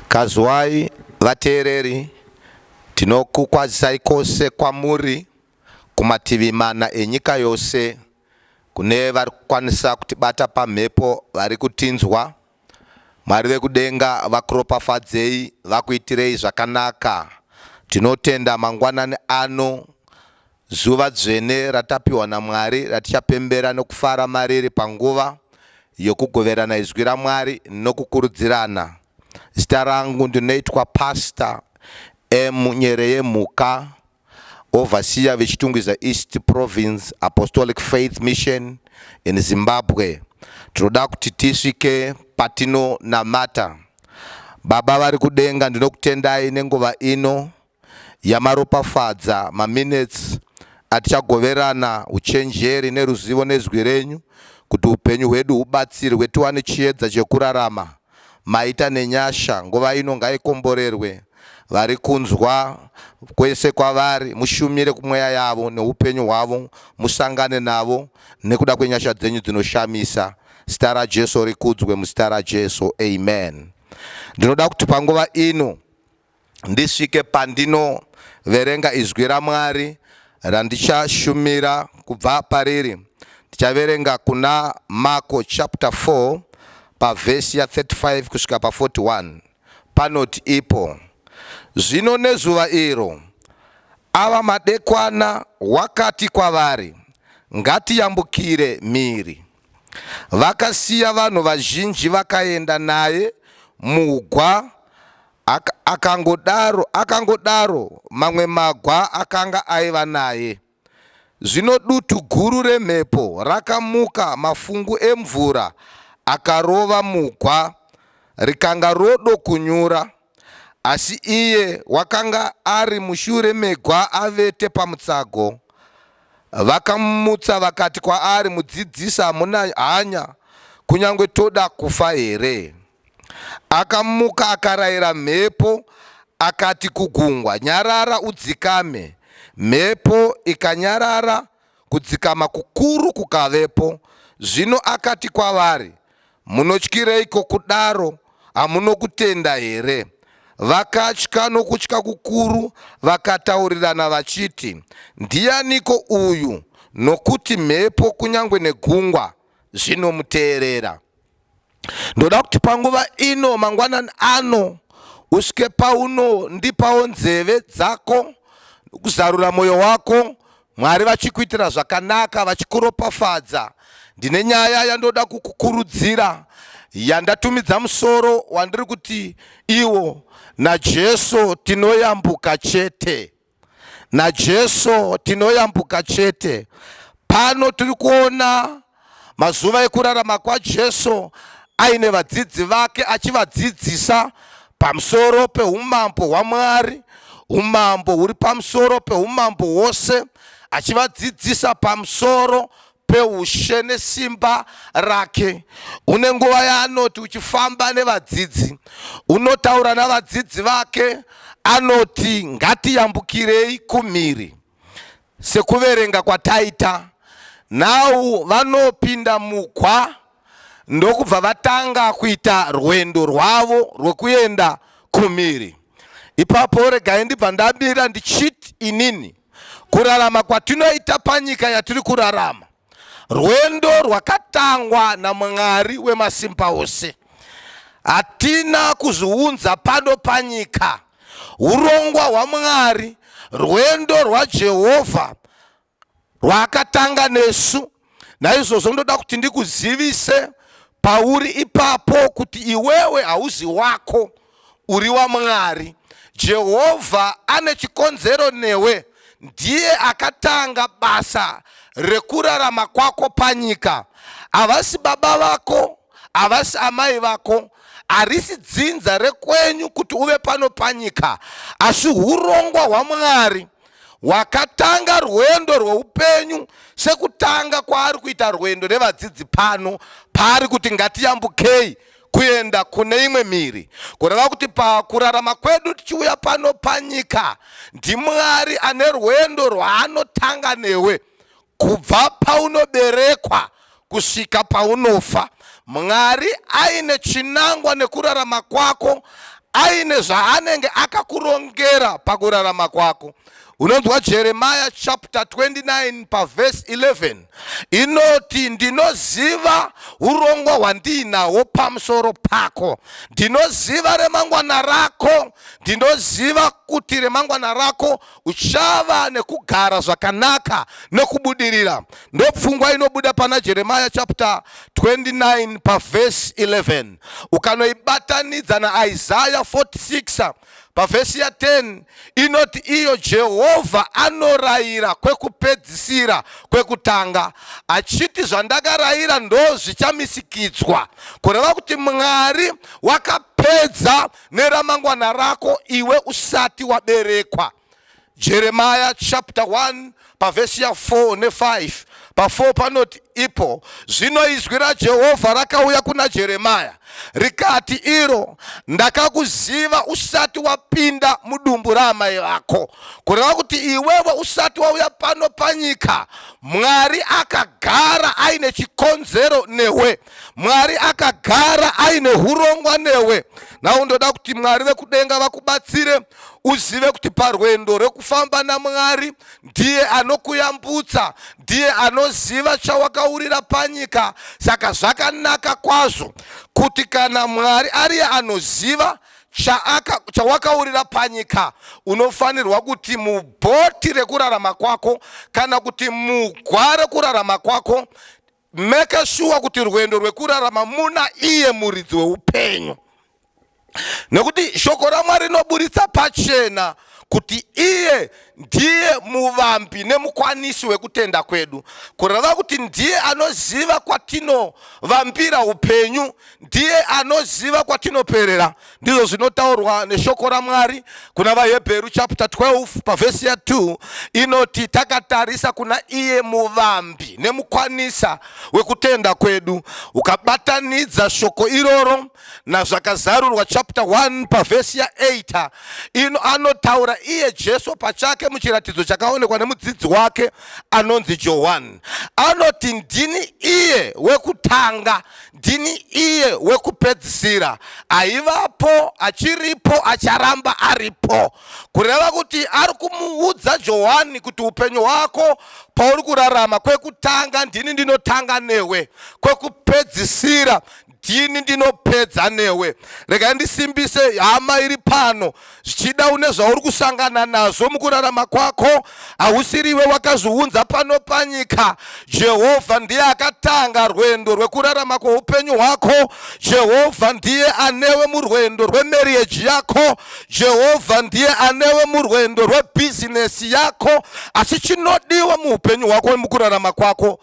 Kazuwai vateereri, tinokukwazisai kwose kwamuri kumativi mana enyika yose kune vari kukwanisa kutibata pamhepo vari kutinzwa. Mwari vekudenga vakuropafadzei, vakuitirei zvakanaka. Tinotenda mangwanani ano Zuva dzvene ratapiwa naMwari ratichapembera nokufara mariri panguva yokugoverana izwi raMwari nokukurudzirana. Zita rangu ndinoitwa Pastor M Nyereyemhuka, Overseer veChitungwiza East Province Apostolic Faith Mission in Zimbabwe. Tinoda kuti tisvike patinonamata. Baba vari kudenga, ndinokutendai nenguva ino yamaropafadza maminutes atichagoverana uchenjeri neruzivo nezwi renyu kuti upenyu hwedu hubatsirwe tiwane chiedza chekurarama. Maita nenyasha, nguva ino ngaikomborerwe vari kunzwa kwese kwavari, mushumire kumweya yavo neupenyu hwavo, musangane navo nekuda kwenyasha dzenyu dzinoshamisa. Zita raJesu rikudzwe muzita raJesu, amen. Ndinoda kuti panguva ino ndisvike pandinoverenga izwi raMwari randichashumira kubva pariri. Ndichaverenga kuna Marko chapter 4 pavhesi ya 35 kusvika pa 41. Panoti ipo, Zvino nezuva iro ava madekwana wakati kwavari, Ngatiyambukire mhiri. Vakasiya vanhu vazhinji vakaenda naye mugwa akangodaro akangodaro mamwe magwa akanga aiva naye. Zvino dutu guru remhepo rakamuka, mafungu emvura akarova mugwa, rikanga rodo kunyura. Asi iye wakanga ari mushure megwa avete pamutsago. Vakamumutsa vakati kwaari, Mudzidzisi, hamuna hanya kunyange toda kufa here? Akamuka akarayira mhepo akati kugungwa, Nyarara udzikame. Mhepo ikanyarara, kudzikama kukuru kukavepo. Zvino akati kwavari, Munotyireiko kudaro? Hamunokutenda here? Vakatya nokutya kukuru, vakataurirana vachiti, Ndianiko uyu, nokuti mhepo kunyange negungwa zvinomuteerera? Ndoda kuti panguva ino mangwanani ano usvike paunondipawo nzeve dzako kuzarura mwoyo wako Mwari vachikuitira zvakanaka vachikuropafadza. Ndine nyaya yandoda kukukurudzira yandatumidza musoro wandiri kuti iwo naJesu tinoyambuka chete. NaJesu tinoyambuka chete. Pano tiri kuona mazuva ekurarama kwaJesu aine vadzidzi vake achivadzidzisa pamusoro peumambo hwaMwari, umambo huri pamusoro peumambo hwose, achivadzidzisa pamusoro peushe nesimba rake. Une nguva yaanoti uchifamba nevadzidzi, unotaura navadzidzi vake, anoti ngatiyambukirei kumhiri. Sekuverenga kwataita nhau, vanopinda mugwa ndokubva vatanga kuita rwendo rwavo rwekuenda kumhiri. Ipapo regai ndibva ndamira ndichiti inini kurarama kwatinoita panyika yatiri kurarama rwendo rwakatangwa naMwari wemasimba ose. Hatina kuzviunza pano panyika. Urongwa hwaMwari, rwendo rwaJehovha rwaakatanga nesu. Naizvozvo ndoda kuti ndikuzivise pauri ipapo kuti iwewe hauzi wako, uri waMwari. Jehovha ane chikonzero newe, ndiye akatanga basa rekurarama kwako panyika. Havasi baba vako, havasi amai vako, harisi dzinza rekwenyu kuti uve pano panyika, asi urongwa hwaMwari wakatanga rwendo rweupenyu sekutanga kwaari kuita rwendo nevadzidzi pano paari kuti ngatiyambukei kuenda kune imwe mhiri kureva kuti pakurarama kwedu tichiuya pano panyika ndimwari ane rwendo rwaanotanga newe kubva paunoberekwa kusvika paunofa. Mwari aine chinangwa nekurarama kwako, Aine zvaanenge akakurongera pakurarama kwako. Unonzwa Jeremiah chapter 29 pavhesi 11 inoti, ndinoziva urongwa hwandiinahwo pamusoro pako, ndinoziva remangwana rako, ndinoziva kuti remangwana rako uchava nekugara zvakanaka nekubudirira. Ndopfungwa inobuda pana Jeremiah chapter 29 pavhesi 11. Ukanoibatanidza naIsaiah 46 pavhesi ya 10 inoti iyo Jehovha anorayira kwekupedzisira kwekutanga achiti zvandakarayira ndo zvichamisikidzwa, kureva kuti Mwari wakapedza neramangwana rako iwe usati waberekwa. Jeremiah chapter 1 pavhesi ya 4 ne5. Pa4 panoti ipo, zvino izwi raJehovha rakauya kuna Jeremiah rikati, iro ndakakuziva usati wapinda mudumbu raamai vako. Kureva kuti iwewe usati wauya pano panyika, Mwari akagara aine chikonzero newe. Mwari akagara aine hurongwa newe. Nhau ndoda kuti Mwari vekudenga vakubatsire uzive kuti parwendo rwekufamba naMwari ndiye anokuyambutsa, ndiye anoziva chawakaurira panyika. Saka zvakanaka kwazvo kuti kana Mwari ariye anoziva chawakaurira panyika, unofanirwa kuti mubhoti rekurarama kwako kana kuti mugwa rekurarama kwako, make sure kuti rwendo rwekurarama muna iye muridzi weupenyu, nekuti shoko raMwari rinoburitsa pachena kuti iye ndiye muvambi nemukwanisi wekutenda kwedu, kureva kuti ndiye anoziva kwatinovambira upenyu, ndiye anoziva kwatinoperera. Ndizvo zvinotaurwa neshoko raMwari kuna vaHebheru chapter 12 pavhesi ya 2 inoti, takatarisa kuna iye muvambi nemukwanisa wekutenda kwedu. Ukabatanidza shoko iroro nazvakazarurwa chapter 1 pavhesi ya 8 ino, anotaura iye Jesu pachake muchiratidzo chakaonekwa nemudzidzi wake anonzi Johani, anoti, ndini iye wekutanga, ndini iye wekupedzisira, aivapo, achiripo, acharamba aripo. Kureva kuti ari kumuudza Johani kuti upenyu hwako pauri kurarama, kwekutanga ndini ndinotanga newe, kwekupedzisira ndini ndinopedza newe. Regai ndisimbise hama iri pano, zvichida une zvauri kusangana nazvo mukurarama kwako, hausiriwe wakazviunza pano panyika. Jehovha ndiye akatanga rwendo rwekurarama kweupenyu hwako. Jehovha ndiye anewe murwendo rwemarriage yako. Jehovha ndiye anewe murwendo rwebhizinesi yako. Asi chinodiwa muupenyu hwako mukurarama kwako,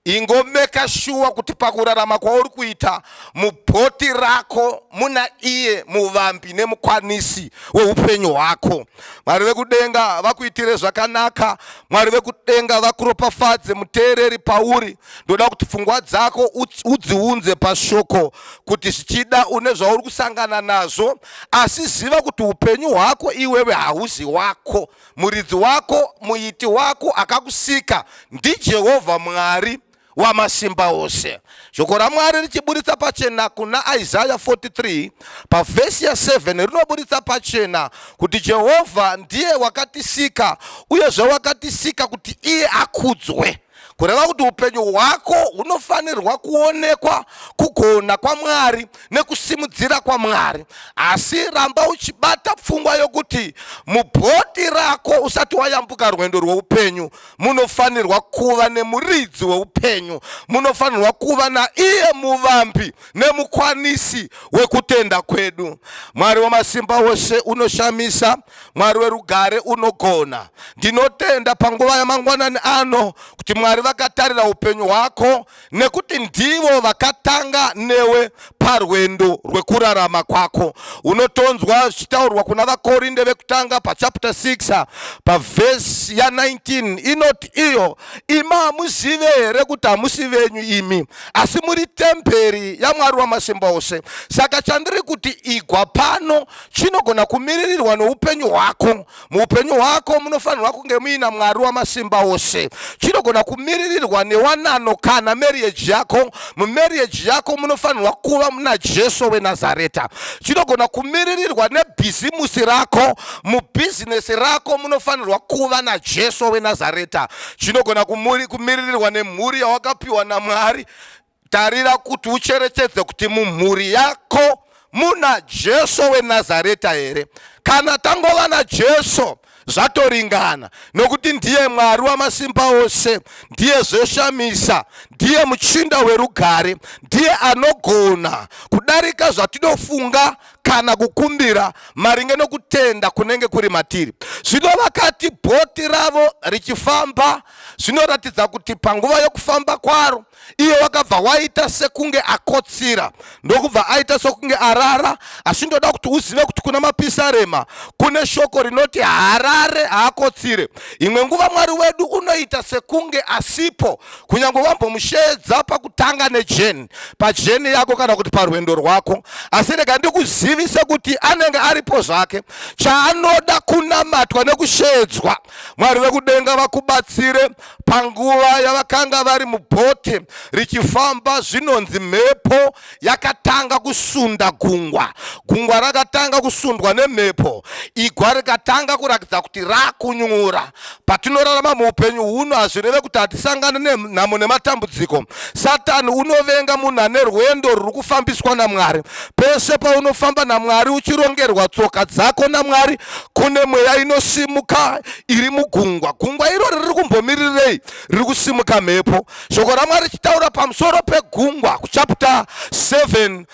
ingomeka shuwa kuti pakurarama kwauri kuita mubhoti rako muna iye muvambi nemukwanisi weupenyu hwako. Mwari vekudenga vakuitire zvakanaka. Mwari vekudenga vakuropafadze. Muteereri pauri, ndoda kuti pfungwa dzako udziunze pashoko, kuti zvichida une zvauri kusangana nazvo, asi ziva kuti upenyu hwako iwewe hauzi wako. Muridzi wako, muiti wako akakusika ndiJehovha Mwari wamasimba ose. Shoko raMwari richiburitsa pachena kuna Isaya 43 pavhesi ya7 rinoburitsa pachena kuti Jehovha ndiye wakatisika, uyezve wakatisika kuti iye akudzwe. Kureva kuti upenyu hwako hunofanirwa kuonekwa kugona kwaMwari nekusimudzira kwaMwari. Asi ramba uchibata pfungwa yokuti mubhoti rako usati wayambuka rwendo rweupenyu munofanirwa kuva nemuridzi weupenyu, munofanirwa kuva naiye muvambi nemukwanisi wekutenda kwedu. Mwari wamasimba ose unoshamisa, Mwari werugare unogona. Ndinotenda panguva yamangwanani ano kuti Mwari vakatarira upenyu hwako, nekuti ndivo vakatanga newe parwendo rwekurarama kwako. Unotonzwa zvichitaurwa kuna vaKorinde vekutanga pachapter 6 pavhesi ya19 inoti iyo, imi hamuzive here kuti hamusi venyu imi, asi muri temberi yaMwari wamasimba ose? Saka chandiri kuti igwa pano chinogona kumiririrwa noupenyu hwako. Muupenyu hwako munofanirwa kunge muina Mwari wamasimba ose. Chinogona kumiririrwa newanano kana marriage yako. Mumarriage yako munofanirwa kuva muna Jesu weNazareta. Chinogona kumiririrwa nebhizimusi rako. Mubhizinesi rako munofanirwa kuva naJesu weNazareta. Chinogona kumiririrwa nemhuri yawakapiwa naMwari. Tarira kuti ucherechedze kuti mumhuri yako muna Jesu weNazareta here. Kana tangova naJesu zvatoringana, nokuti ndiye Mwari wamasimba ose, ndiye zveshamisa, ndiye muchinda werugare, ndiye anogona kudarika zvatinofunga kana kukumbira maringe nokutenda kunenge kuri matiri. Zvino vakati bhoti ravo richifamba, zvinoratidza kuti panguva yokufamba kwaro iye wakabva waita sekunge akotsira, ndokubva aita sekunge arara. Asi ndoda kuti uzive kuti kuna Mapisarema kune shoko rinoti haarare, haakotsire. Imwe nguva Mwari wedu unoita sekunge asipo, kunyange wambomusheedza pakutanga nejeni, pajeni yako kana kuti parwendo rwako, asi rega ndikuzivise kuti anenge aripo zvake. Chaanoda kunamatwa nekusheedzwa. Mwari vekudenga vakubatsire. Panguva yavakanga vari mubhoti richifamba, zvinonzi mhepo yakatanga kusunda gungwa. Gungwa rakatanga kusundwa nemhepo, igwa rikatanga kuratidza kuti rakunyura. Patinorarama muupenyu huno hazvireve kuti hatisangane nenhamo nematambudziko. Satani unovenga munhu ane rwendo ruri kufambiswa naMwari. Pese paunofamba naMwari uchirongerwa tsoka dzako naMwari, kune mweya inosimuka iri mugungwa. Gungwa irori riri kumbomirirei? Riri kusimuka mhepo. Shoko raMwari richitaura pamusoro pegungwa kuchapter 7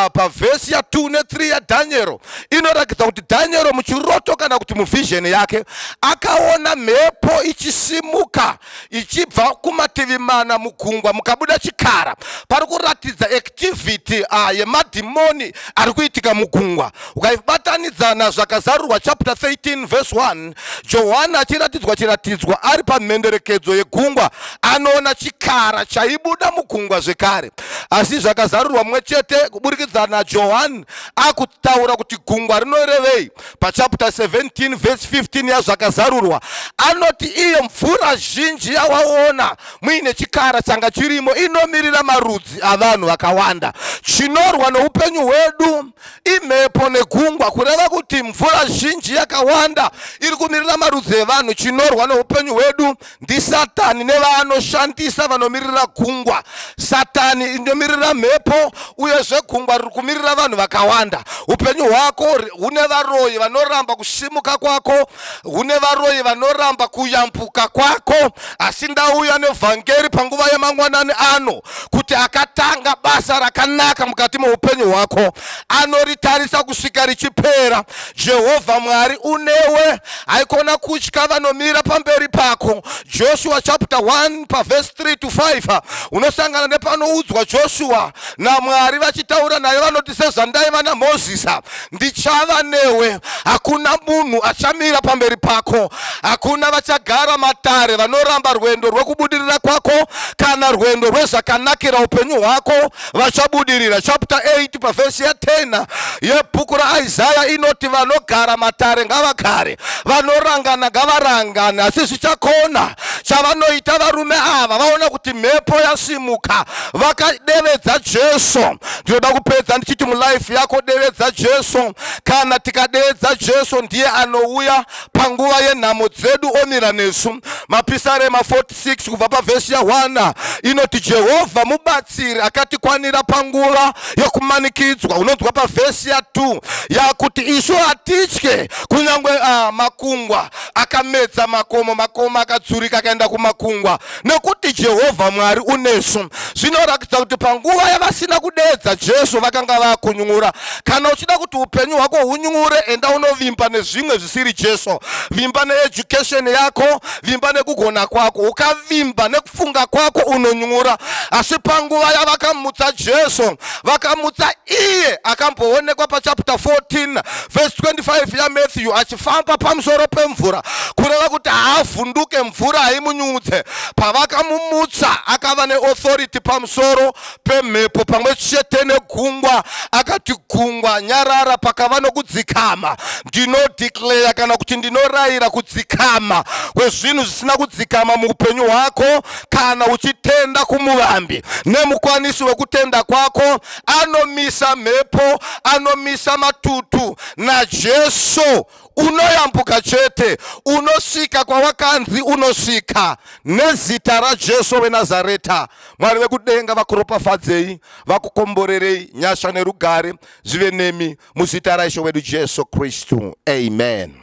pavhesi ya2 ne3 yaDhaniero, inoratidza kuti Dhaniero muchiroto kana kuti muvhizheni yake akaona mhepo ichisimuka ichibva kumativi mana mugungwa, mukabuda chikara. Pari kuratidza activity yemadhimoni ari kuitika mugungwa. Ukaibatanidza nazvakazarurwa chapter 13 verse 1, Johani achiratidzwa chiratidzwa ari pamhenderekedzo yegungwa, anoona chikara chaibuda mugungwa zvekare. Asi zvakazarurwa mumwe chete kuburikidza naJohani akutaura kuti gungwa rinorevei pachapter 17 verse 15 yazvakazarurwa, anoti iyo mvura zhinji yawaona muine chikara changa chirimo inomirira marudzi avanhu vakawanda. Chinorwa noupenyu hwedu imhepo negungwa, kureva kuti mvura zhinji yakawanda iri kumirira marudzi evanhu. Chinorwa noupenyu hwedu ndiSatani nevaanoshandisa vanomirira gungwa. Satani inomirira mhepo, uyezve gungwa riri kumirira vanhu vakawanda. Upenyu hwako hune varoyi vanoramba kusimuka kwako, hune varoyi vanoramba kuyambuka kwako. Asi ndauya nevhangeri panguva yemangwanani ano kuti akatanga basa rakanaka mukati meupenyu hwako anoritarisa kusvika richipera. Jehovha Mwari unewe, haikona kutya vanomira pamberi pako. Joshua chapter 1 pavhesi 3 to 5 unosangana nepanoudzwa Joshua naMwari vachitaura naye, vanoti sezvandaiva naMozisi ndichava newe, hakuna munhu achamira pamberi pako, hakuna vachagara matare vanoramba rwendo rwekubudirira kwako kana rwendo rwezvakanakira upenyu hwako vachabudirira. Chapter 8 pavhesi ya10 yebhuku raIsaya inoti vanogara matare ngavagare, vanorangana ngavarangane, asi zvichakona chavanoita varume ava vaona kuti mhepo yasimuka, vakadevedza Jesu. Ndinoda kupedza ndichiti mulife yako devedza Jesu. Kana tikadeedza Jesu, ndiye anouya panguva yenhamo dzedu omira nesu. Mapisarema 46 kubva pavhesi ya1 inoti Jehovha mubatsiri akatikwanira panguva yokumanikidzwa. Unonzwa pavhesi ya2 yakuti isu hatitye kunyange makungwa akamedza makomo, makomo akadzurika akaenda kumakungwa, nekuti Jehovha Mwari unesu. Zvinoratidza kuti panguva yavasina kudeedza Jesu vakanga vakunyura. Kana uchida kuti upenyu hwako hunyure, enda unovimba nezvimwe zvisiri Jesu. Vimba needucation yako, vimba nekugona kwako. Ukavimba nekufunga kwako unonyura. Asi panguva yavakamutsa Jesu, vakamutsa iye akamboonekwa pachapter 14 verse 25 yaMatthew achifamba pamusoro pemvura, kureva kuti haavhunduke, mvura haimunyudze. Pavakamumutsa akava neauthority pamusoro pemhepo pamwe chete negungwa, akati gungwa nyarara, pakava nokudzikama. Ndinodeclare kana kuti ndinorayira kudzikama kwezvinhu zvisina kudzikama muupenyu hwako. Kana uchitenda kumuvambi nemukwanisi wekutenda kwako, anomisa mhepo, anomisa matutu, naJesu unoyambuka chete, unosvika kwawakanzi unosvika nezita raJesu weNazareta. Mwari vekudenga vakuropafadzei, vakukomborerei, nyasha nerugare zvive nemi muzita raIshe wedu Jesu Kristu, amen.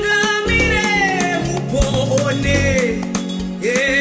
Changamire mupone, yeah.